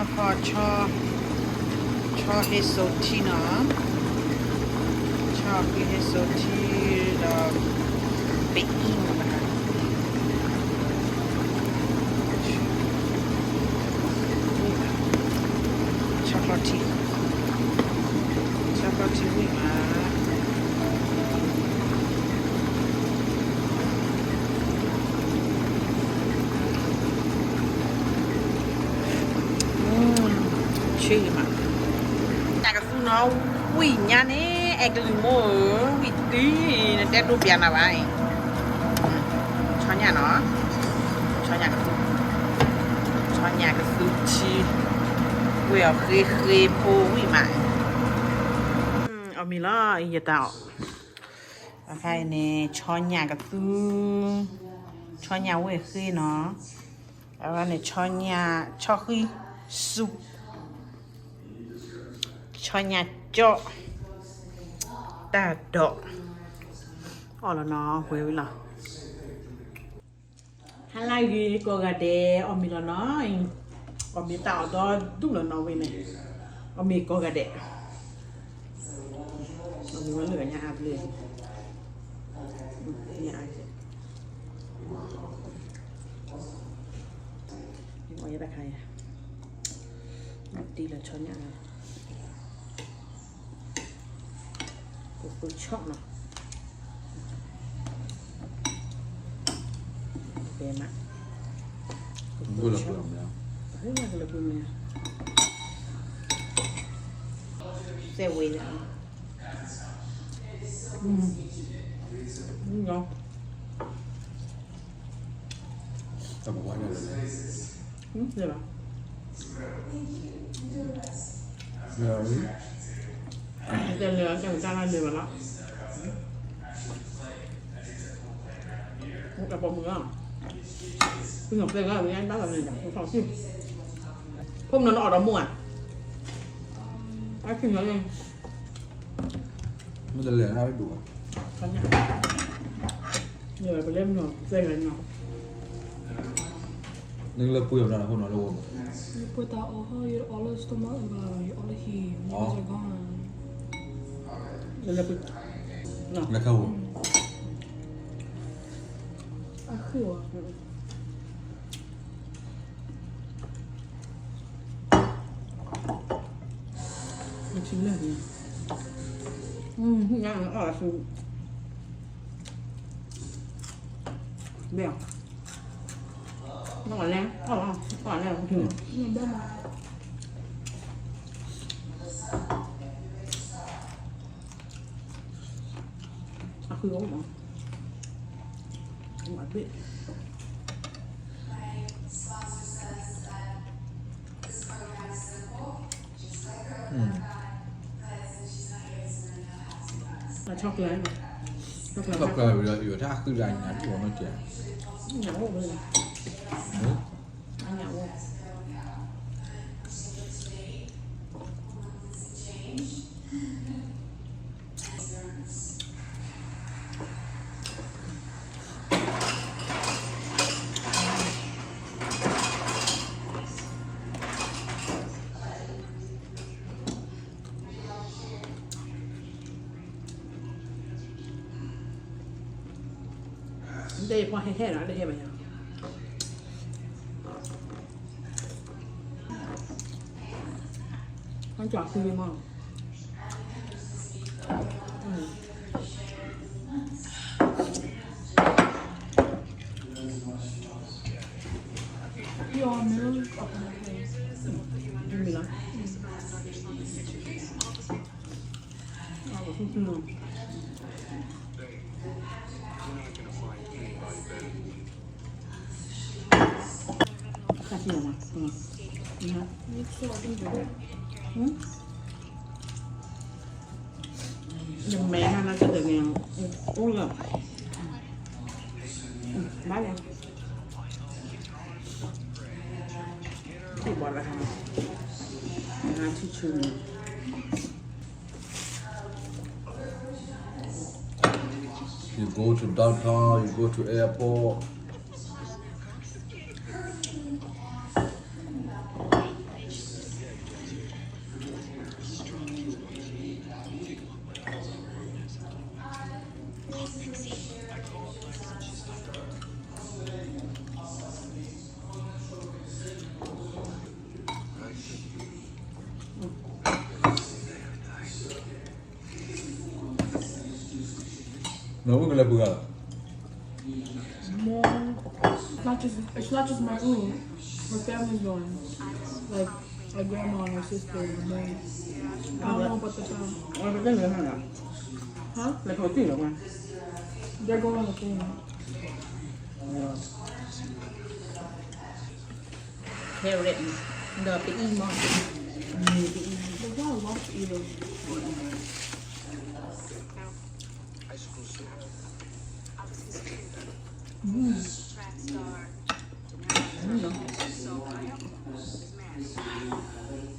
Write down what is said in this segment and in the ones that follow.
ဆီ ဆီဟ့စိထံနီၤ, ဆီဃံဟ့စိထံဒီး ပအံၤမးဘၣ်, ဆီချီထံ, ဆီချီထံဝံၣ်မး. ဆ့မး, ညၣ်ကသူနီၤ, ဝံၣ်ညါန့ၣ် အဲၣ်ကလုၢ်မိၢ်ဧၢ, ဝံၣ်တံၢ်, နတဲဒိပျးနၤဘၣ်အံၤ, ဆီညၣ်နီၤ, ဆီညၣ်ကသူ, ဆီညၣ်ကသူထံ, ဝံၣ်အီၤဃ့ဃ့ဖိဝံၣ်မး, အီၣ်မ့ၤလီၤ ယတၢ်အီၣ်, အခါအံၤန့ၣ် ဆီညၣ်ကသူ, ဆီညၣ်ဝံၣ်ဃ့နီၤ, အဝဲန့ၣ် ဆီညၣ်, ဆီဃံ, ဆူ, ဆီညၣ်ကၠီၣ်, တၢ်ဒိး, အီၣ်လီၤနီၤ ဝဲဝံၤလီၤ. ဟါလၢဂ့ၤကိးဂၤဒဲး အီၣ်မ့ၤလီၤနီၤ, အီၣ်မ့ၤတၢ်အီၣ်ဒီဒူၣ်လီၤနီၤဝဲန့ၣ်, အီၣ်မ့ၤကိးဂၤဒဲး, အီၣ်မ့ၤဝဲလၢညါအါဘျဲၣ်, ညါအါ, အီၣ်ယဲတခါယၤ, တံၢ်လီၤဆီညၣ်လီၤ. ပကဆီၣ်နီၤ, ဘဲမး, ပကဆီၣ်, ကလၢပှဲၤမး, စဲဝဲ, တၢ်ပဝါန့ၣ်လဲၣ်, လဲၣ်ဘၣ်, လဲၣ်, တၢ်လဲၣ်, တၢ်လဲၣ်ဘၣ်လီၤ, တၢ်ပိာ်မုၣ်လီၤ, ပနီၢ်ပဲဂၤ ပယါဘၣ်လီၤန့ၣ်, ဖိမနီၤနအီၣ်ဒီးမိၢ်ဧါ, အါ, မ့ၢ်တလဲၤနဒိၣ်ဘၣ်, ပလဲၤမနီၢ်ပဲဂၤနီၤ, နကလၢပှ့ၤအီၤနၤဖိနီၤလၢဝဲမး, ပှ့ၤတၢ်အီၣ်ဟီ ယအီၣ်လၢ stomach ဘၣ်, ယအီၣ်လၢဟံၣ်, လၢပှ့ၤ, လၢခဲအိၣ်, အဃုအီၤ မ့ၢ်ထံလၢာ်န့ၣ်, ညါအီၣ်လၢဆူ, ဘဲၣ်, နအီၣ်လဲၣ်, အီၣ်လဲၣ်, အီၣ်လဲၣ်, အဃုအီၤမး, အဘ့ၣ် chocolate, chocolate, ယိၤတၢ်ဃုဒၣ်ညါတအိၣ်နီတစဲး, ညၣ်အိၣ်, ညၣ်အိၣ်, နတဲယပှၤဟဲဟဲနီၤ တဟဲဘၣ်ယၤ, အကြၢးဃုမး, မ့ၢ်လီၤ, ယမဲာ်ဟါနၤကတၢၢ်န့ၣ်, အိၣ်လၢ, ဘၣ်ယၤ, ထံၣ်ဘၣ်လၢဟါ, ဟါထံၣ်ဆူန့ၣ် You go to downtown, you go to airport. နအိၣ်ကလၢပှဲၤဂၤလီၤ. More. It's not just, it's not just my room. My family's going. Like, my grandma and her sister and more. I don't know about the time. Huh? They're going on the thing. Carrot ဒီးပအံၤမး, မ့ၢ်ပအံၤ. The guy loves to eat it. Mm. Mm.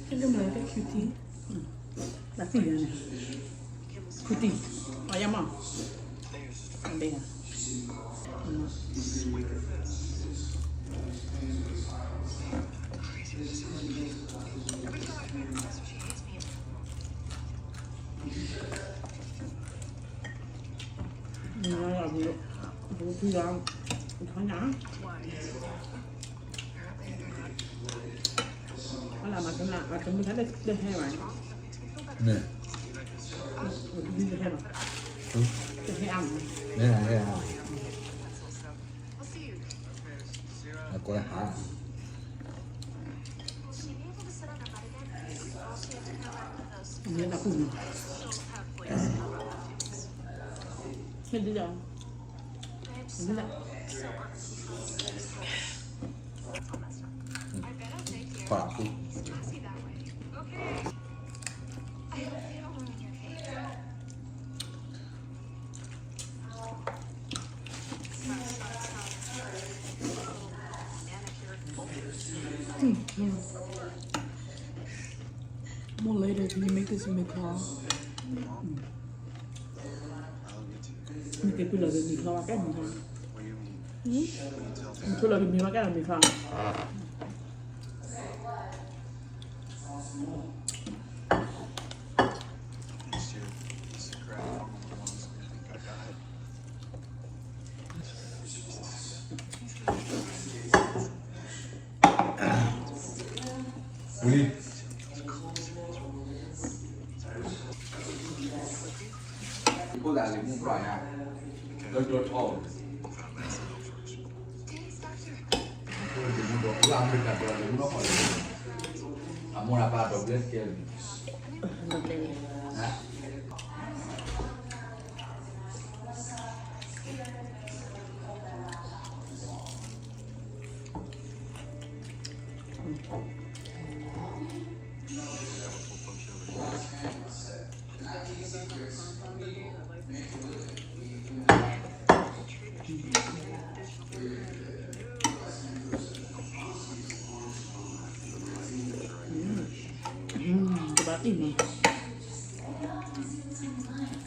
Look at my little cutie. Mm. That's it, then. Cutie. Oh, yeah, mom. Big one. Mm. More later, can you make this in the car? Neke pui lagi mì kho wa ke mì kho. Neke pui lagi mì wa ke mì kho.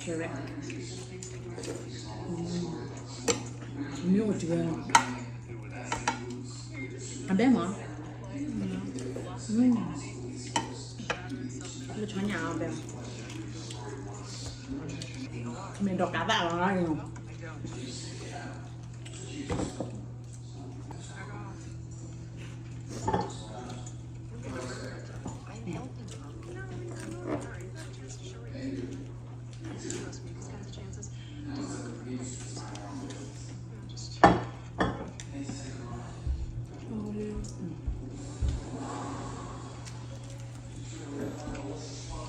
Carrot. မ့ၢ်အိၣ်တဂၤ အဘဲမး, လၢဆီညၣ်အဘဲ, မ့ၢ်ဒီးကးသၣ်လီၤ.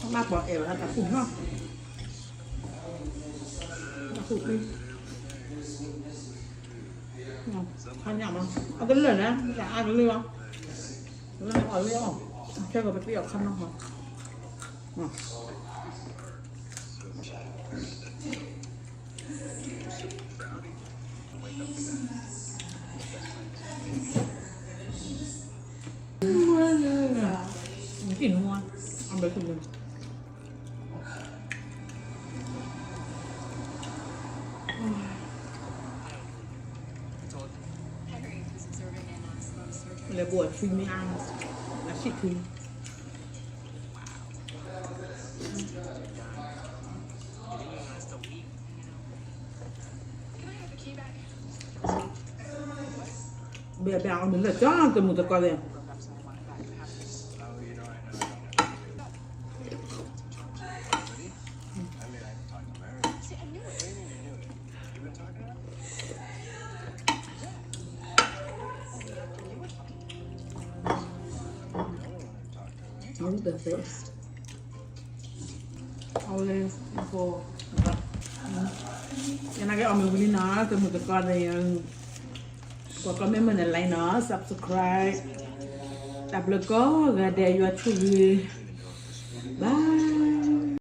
Mama kpọ ẹ̀rọ ha ta kù hàn. Ta kù pé. Hàn nyà mà. Ăn cái lươn á, là ăn cái lươn. Lươn ăn cái lươn. Chơi rồi phải biết ăn không hả? Lê bô thúy mê ăn. Là xịt thúy. Bia bia mì lợn chó từ mù từ coi về. the first. အဝဲ ယနာ်က့အီၣ်မ့ၢ်ဝံၤလံနီၤ တမုာ်တကိးဒီး ကွၢ်ကီမ့ၢ်မ့ၢ်န့ၣ် like နီၤ subscribe တၢ်ဘျုးကိးဂၤဒဲး ယွၤဆိၣ်ဂ့ၤ